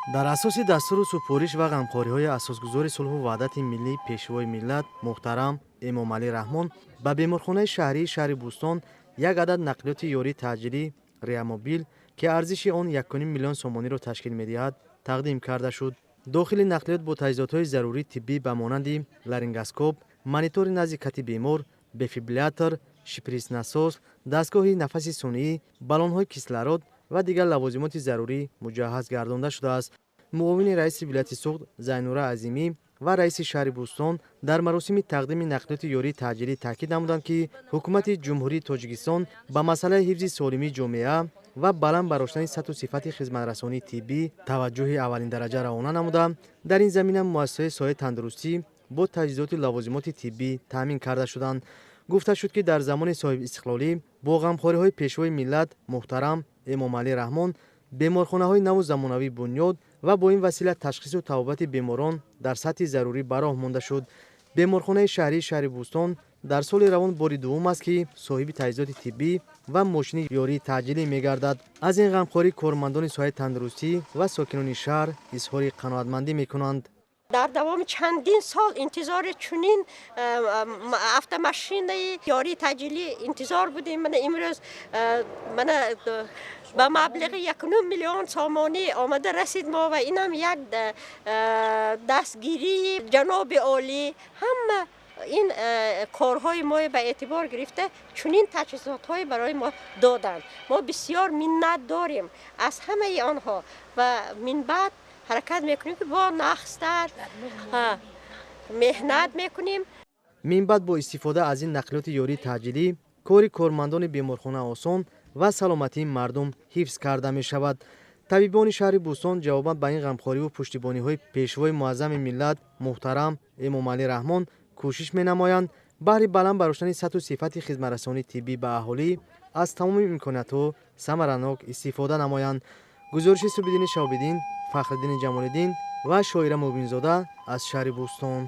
Дар асоси дастуру супориш ва ғамхориҳои асосгузори сулҳу ваҳдати миллӣ, Пешвои миллат муҳтарам Эмомалӣ Раҳмон, ба беморхонаи шаҳрии шаҳри Бӯстон як адад нақлиёти ёрии таъҷилӣ реамобил, ки арзиши он 1,5 миллион сомониро ташкил медиҳад, тақдим карда шуд. Дохили нақлиёт бо таҷҳизотҳои зарурии тиббӣ ба монанди ларингоскоп, монитори назди кати бемор, дефибриллятор, шпритс-насос, дастгоҳи нафаси сунъӣ, баллонҳои кислород ва дигар лавозимоти зарурӣ муҷаҳҳаз гардонда шудааст. Муовини раиси вилояти Суғд Зайнура Азимӣ ва раиси шаҳри Бӯстон дар маросими тақдими нақлиёти ёрии таъҷилӣ таъкид намуданд, ки ҳукумати Ҷумҳурии Тоҷикистон ба масъалаи ҳифзи солимии ҷомеа ва баланд бардоштани сатҳу сифати хизматрасонии тиббӣ таваҷҷӯҳи аввалиндараҷа равона намуда, дар ин замина муассисаҳои соҳаи тандурустӣ бо таҷҳизоти лавозимоти тиббӣ таъмин карда шуданд. Гуфта шуд, ки дар замони соҳибистиқлолӣ бо ғамхориҳои Пешвои миллат муҳтарам Эмомалӣ Раҳмон беморхонаҳои наву замонавӣ бунёд ва бо ин васила ташхису табобати беморон дар сатҳи зарурӣ ба роҳ монда шуд. Беморхонаи шаҳрии шаҳри Бӯстон дар соли равон бори дуввум аст, ки соҳиби таҷҳизоти тиббӣ ва мошини ёрии таъҷилӣ мегардад. Аз ин ғамхорӣ кормандони соҳаи тандурустӣ ва сокинони шаҳр изҳори қаноатмандӣ мекунанд. Дар давоми чандин сол интизори чунин автомашинаи ёрии таъҷилӣ интизор будем. Мана имрӯз мана ба маблағи 1,5 миллион сомонӣ омада расид мо, ва инам як дастгирии ҷаноби олӣ, ҳама ин корҳои мо ба эътибор гирифта, чунин таҷҳизотҳое барои мо доданд. Мо бисёр миннат дорем аз ҳамаи онҳо ва минбаъд ҳаракат мекунем, ки бо нағзтар меҳнат мекунем. Минбаъд бо истифода аз ин нақлиёти ёрии таъҷилӣ кори кормандони беморхона осон ва саломатии мардум ҳифз карда мешавад. Табибони шаҳри Бӯстон ҷавобан ба ин ғамхориву пуштибониҳои Пешвои муаззами миллат муҳтарам Эмомалӣ Раҳмон кӯшиш менамоянд, баҳри баланд бардоштани сатҳу сифати хизматрасонии тиббӣ ба аҳолӣ аз тамоми имкониятҳо самаранок истифода намоянд. Гузориши Субиддини Шаҳобиддин, Фахриддини Ҷамолиддин ва Шоира Мубинзода аз шаҳри Бӯстон.